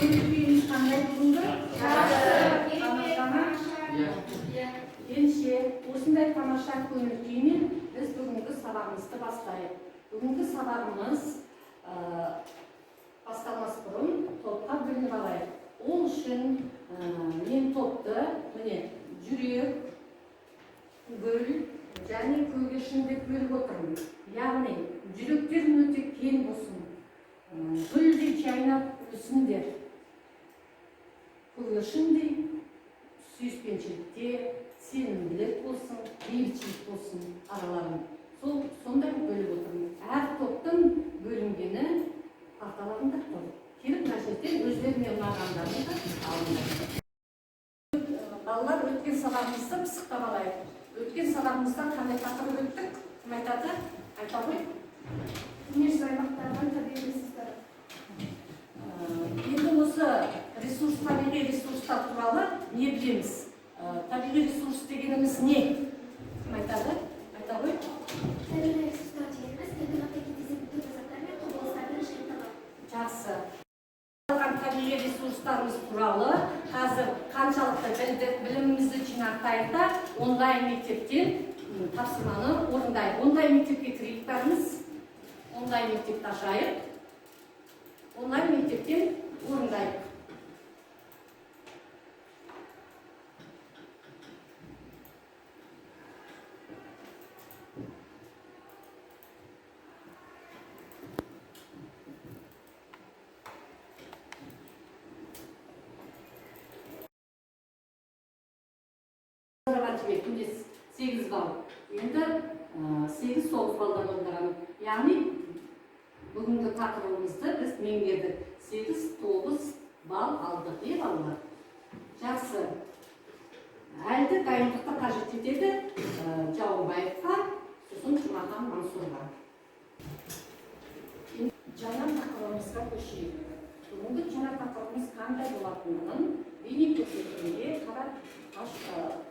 Көңіл күйіңіз қандай бүгінгі? Жақсы. Тамаша ма? Иә. Ендеше, осындай тамаша көңіл күймен біз бүгінгі сабағымызды бастайық. Бүгінгі сабағымыз басталмас бұрын топқа бөлініп алайық. Ол үшін мен топты міне жүрек, гүл және көгершін деп бөліп отырмын. Яғни жүректерің өте кең болсын, гүлдей жайнап өсіңдер, көгершіндей сүйіспеншілікте, сенімділік болсын, бейбітшілік болсын араларың. Сол сондай бөліп отырмын. Әр топтың бөлінгені парталарында тұр. Келіп мына жерден өздеріне ұнағандарын да алыңдар. Балалар, өткен сабағымызды пысықтап алайық. Өткен сабағымызда қандай тақырып өттік? Кім айтады? Айта ғой. Дүниежүзі аймақтарының табиғи ресурстары. Енді осы ресурс, табиғи ресурстар туралы не білеміз? Табиғи ресурс дегеніміз не? Кім айтады? Айта ғой. Табиғи ресурстар дегеніміз табиғатта кездесетін түрлі заттар мен құбылыстардың жиынтығы. Жақсы. Алған табиғи ресурстарымыз туралы қазір қаншалықты білдік, білімімізді жинақтайық та онлайн мектептен тапсырманы орындайық. Онлайн мектепке кірейік бәріміз. Онлайн мектепті ашайық. Онлайн мектептен орындайық. Күнде 8 балл. Енді 8-9 балдан орындаған. Яғни бүгінгі тақырыбымызды біз меңгердік. 8-9 балл алдық, е балалар? Жақсы. Әлді дайындықты қажет етеді Жауынбаевқа, сосын Жұмахан Мансұрға. Жаңа тақырыбымызға көшейік. Бүгінгі жаңа тақырыбымыз қандай болатындығын бейне көрсетілімге қарап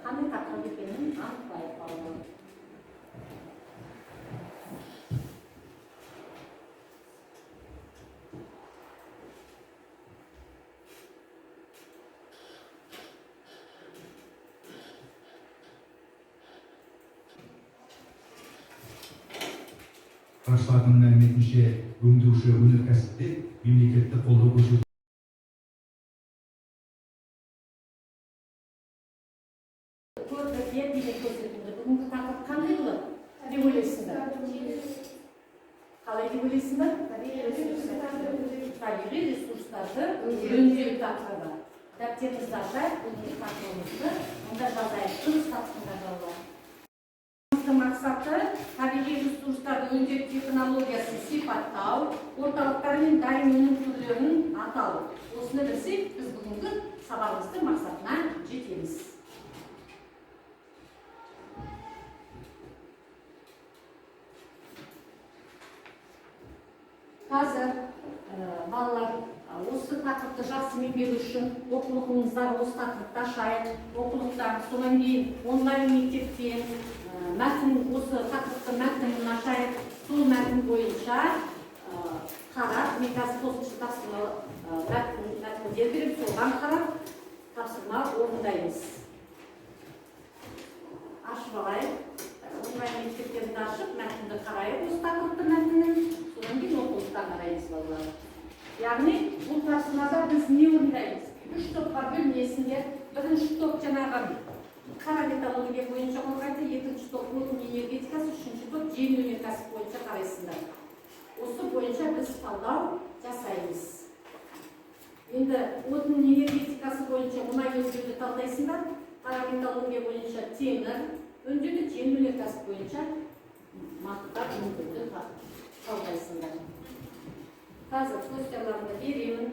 қандай тақырып екенін анықтайық балалар. Сарапшылардың мәліметінше, өңдеуші өнеркәсіпте мемлекеттік қолдау көрсету Көрдік, иә, бейне көрсетілді. Бүгінгі тақырып қандай болады деп ойлайсыңдар? Қалай деп ойлайсыңдар? Табиғи ресурстарды өңдеу тақырыбы. Дәптерімізді ашайық, бүгінгі тақырыбымызды мұнда жазайық. Дұрыс тапсыңдар, балалар. Мақсаты табиғи ресурстарды өңдеу технологиясын сипаттау, орталықтар мен дайын өнім түрлерін атау. Осыны білсек, біз бүгінгі сабағымыздың мақсатына жетеміз. Қазір балалар, осы тақырыпты жақсы меңгеру үшін оқулығыңыздар осы тақырыпты ашайық. Оқулықтан, содан кейін онлайн мектептен мәтін, осы тақырыпты мәтінін ашайық. Сол мәтін бойынша қарап, мен қазір қосымша тапсырма мәтіндер беремін, соған қарап тапсырма орындаймыз. Ашып алайық. Онлайн мектептерді ашып, мәтінді қарайық, осы тақырыпты мәтінін, содан кейін оқулықтан қараймыз, балалар. Яғни бұл тапсырмада біз не орындаймыз? 3 топқа бөлінесіңдер. Бірінші топ жаңағы қара металлургия бойынша қорғайды, екінші топ отын энергетикасы, үшінші топ жеңіл өнеркәсіп бойынша қарайсыңдар. Осы бойынша біз талдау жасаймыз. Енді отын энергетикасы бойынша мұнай өңдеуді талдайсыңдар, қара металлургия бойынша темір өңдеуді, жеңіл өнеркәсіп бойынша мақта өңдеуді талдайсыңдар. Қазір көздерлеріңді беремін.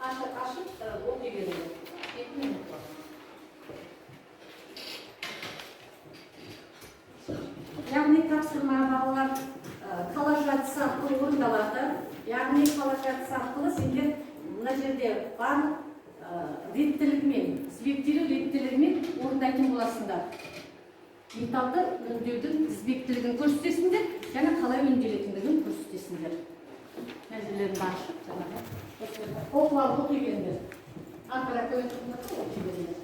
Ашып, ашып, оқи беріңдер. 2 минут бар. Яғни тапсырма балалар, коллаж әдісі арқылы орындалады. Яғни коллаж әдісі арқылы сендер мына жерде барлық реттілігімен, тізбектелу реттілігімен орындайтын боласыңдар. Металды өңдеудің тізбектілігін көрсетесіңдер және қалай өңделетіндігін көрсетесіңдер. Мәселелерін ашып, жаңағы оқып алып оқи беріңдер. Ары қарай қоятын оқи беріңдер.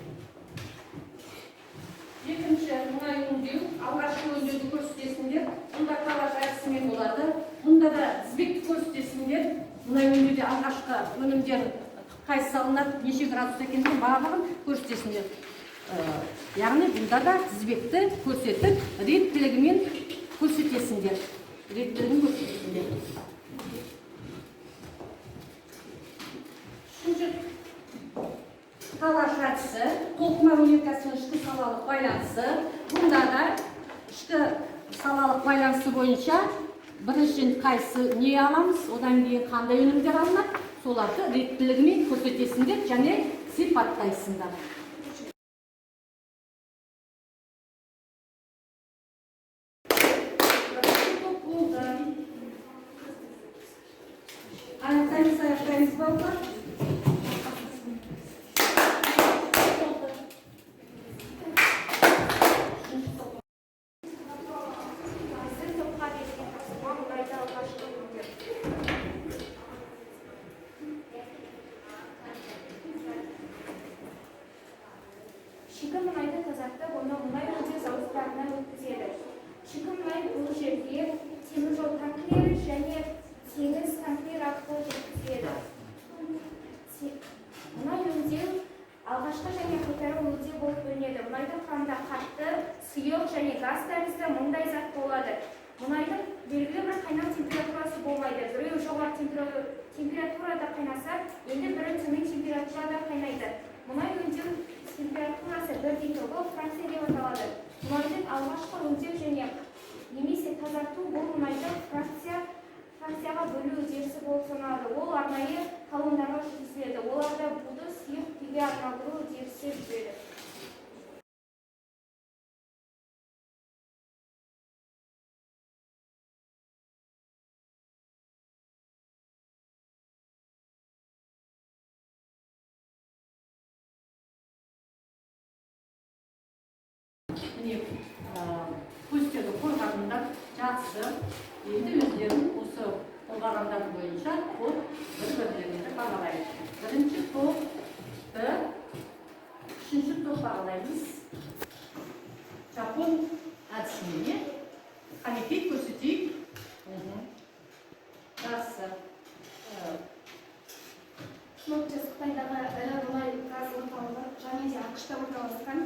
Екінші, мұнай өңдеу, алғашқы өңдеуді көрсетесіңдер. Мұнда коллаж әдісімен болады. Мұнда да тізбекті көрсетесіңдер. Мұнай өңдеуде алғашқы өнімдер қайсы салынады, неше градус екендігін барлығын көрсетесіңдер. Яғни бұнда да тізбекті көрсетіп, реттілігімен көрсетесіңдер. Реттілігін көрсетесіңдер. Үшінші коллаж әдісі, тоқыма өнеркәсібінің ішкі салалық байланысы. Бұнда да ішкі салалық байланысы бойынша біріншіден қайсы не аламыз, одан кейін қандай өнімдер алынады, соларды реттілігімен көрсетесіңдер және сипаттайсыңдар. Болды. Аяқтаймыз, аяқтаймыз, балалар. Болды. Үшінші топ. Біздің топқа берілген тапсырма: мұнайды алғашқы өңдеу. Шикі мұнайды тазартып, оны мұнай өңдеу зауыттарына өткізеді. Шикі мұнай бұл жерге теміржол танкілері және теңіз танкілері арқылы жеткізіледі. Мұнай өңдеу алғашқы және қайтара өңдеу болып бөлінеді. Мұнайдың құрамында қатты, сұйық және газ тәрізді мыңдай зат болады. Мұнайдың белгілі бір қайнау температурасы болмайды. Біреуі жоғары температурада қайнаса, енді бірі төмен температурада қайнайды. Мұнай өңдеу температурасы бірдей тобы фракция деп аталады. Мұнайдың алғашқы өңдеу және немесе тазарту бұл мұнайды фракцияға бөлу үдерісі болып саналады. Ол арнайы колондарға жүргізіледі. Оларда буды сұйық күйге айналдыру үдерісі жүреді. Міне, көздерді қорғағандар жақсы. Енді өздерің осы қорғағандар бойынша топ бір-бірлеріңді бағалайды. Бірінші топты, үшінші топ бағалаймыз. Жапон әдісімен, иә? Қанекей, көрсетейік. Жақсы. Nokia Қытайдағы ірі мұнай газ орталығы және де АҚШ-та орналасқан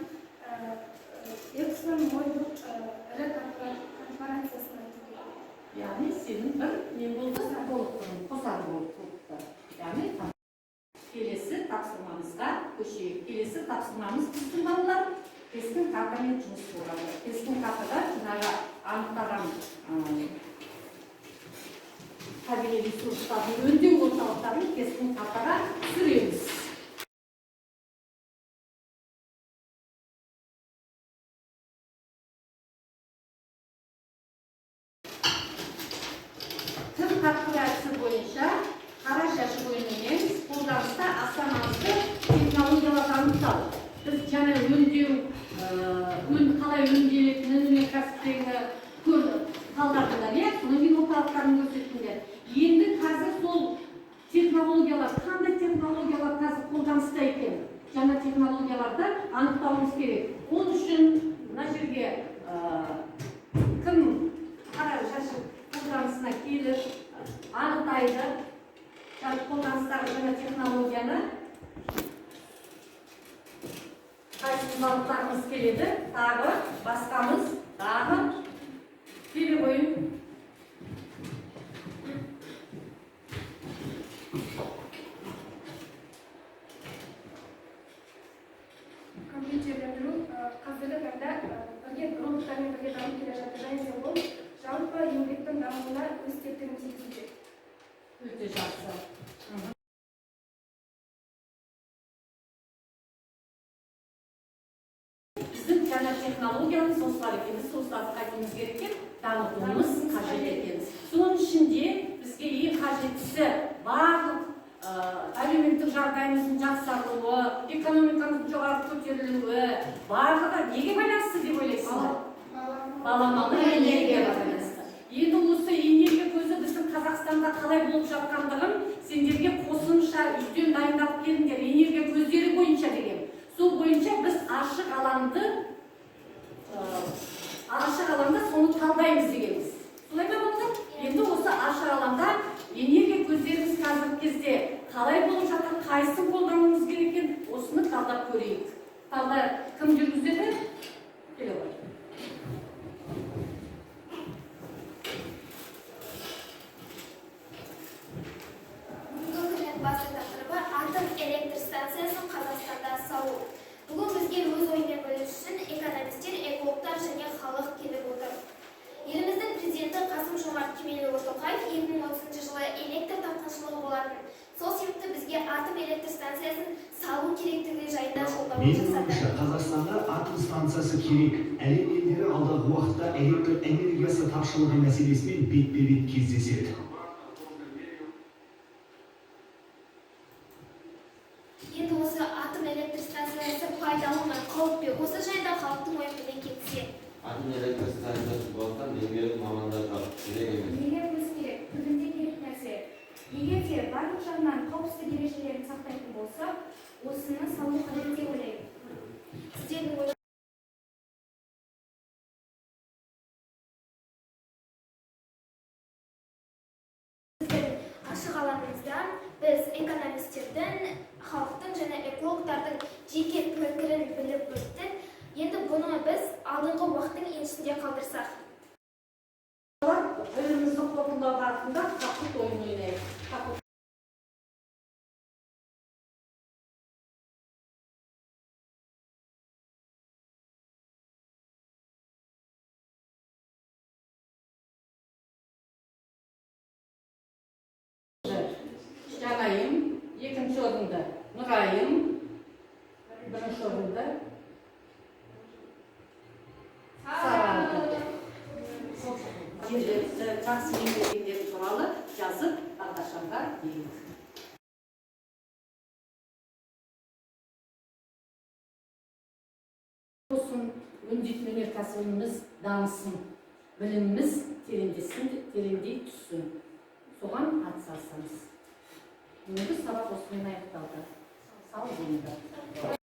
Exxon Mobil ірі корпорациясын айту керек. Яғни сенің бір не болды, толықтыру, қосар болды топты. Яғни келесі тапсырмамызға көшейік. Келесі тапсырмамыз біздің, балалар, кескін картамен жұмыс болады. Кескін картада жаңағы анықтаған табиғи ресурстардың өңдеу орталықтарын кескін картаға түсіреміз. Тым қатқыл әдісі бойынша қара жәшік ойынымен қолданыста аса маңызды технологияларды анықтау. Біз жаңа өңдеу, қалай өңделетінін өнеркәсіптегі талдадыңдар, иә? Содан кейін орталықтарын көрсеттіңдер. Енді қазір сол технологиялар, қандай технологиялар қазір қолданыста екен? Жаңа технологияларды анықтауымыз керек. Ол үшін мына жерге кім қара жәшік қолданысына келіп анықтайды қолданыстағы жаңа технологияны, қайсы бағыттарымыз келеді, тағы басқамыз, тағы келе қойын. Компьютерлендіру қазіргі таңда бірге роботтармен бірге дамып келе жатыр және де ол жалпы еңбектің дамуына өз септігін тигізуде. Өте жақсы. Біздің жаңа технологиямыз осылар екен, біз осыларды қайтуымыз керек екен, дамытуымыз қажет екен. Соның ішінде бізге ең қажеттісі барлық әлеуметтік жағдайымыздың жақсаруы, экономикамыздың жоғары көтерілуі, барлығы неге байланысты деп ойлайсыздар? Баламалы энергияға байланысты. Енді осы энергия көзі біздің Қазақстанда қалай болып жатқандығын сендерге қосымша үйден дайындалып келіңдер, энергия көздері бойынша деген. Сол бойынша біз ашық алаңда соны талдаймыз дегенбіз. Солай ма, балалар? Енді осы ашық алаңда энергия көздеріміз қазіргі кезде қалай болып жатыр, қайсысын қолдануымыз керек екен, осыны талдап көрейік. Талда кім жүргізеді? Келе ғой. Бүгінгі күннің басты тақырыбы – атом электр станциясын Қазақстанда салу. Бүгін бізге өз ойымен бөлісу үшін экономистер, экологтар және халық келіп отыр. Еліміздің президенті Қасым Жомарт Кемелұлы Тоқаев 2030 жылы электр тапшылығы болатын. Сол себепті бізге атом электр станциясын салу керектігі жайында жолдау Менің жасады. ойымша, Қазақстанға атом станциясы керек. Әлем елдері алдағы уақытта электр энергиясы тапшылығы мәселесімен бетпе-бет кездеседі. Енді осы атом электр станциясы пайдалы ма, қауіп пе? Осы жайында халықтың ойын біле кетсе. Атом электр станциясы болса, меңгеретін мамандар жоқ, керек емес. Неге көз керек? Түбінде керек нәрсе. Егер де барлық жағынан қауіпсіздік ережелерін сақтайтын болсақ, осыны салу қажет деп ойлаймын. Сіздердің ой Біздің ашық алаңымызда біз экономистердің, халықтың және экологтардың жеке пікірін біліп өттік. Енді бұны біз алдыңғы уақыттың еншісінде қалдырсақ. Білімімізді қорытындылау бағытында Kahoot ойын ойнайық. Kahoot. Жанайым, екінші орынды Нұрайым, бірінші орынды Сара алды. Жерлерді жақсы меңгергендері туралы жазып бағдаршамға ілейік. Болсын, өңдейтін өнеркәсібіміз дамысын, біліміміз тереңдесін, тереңдей түссін. Соған атсалысамыз. Бүгінгі сабақ осымен аяқталды. Сау болыңдар.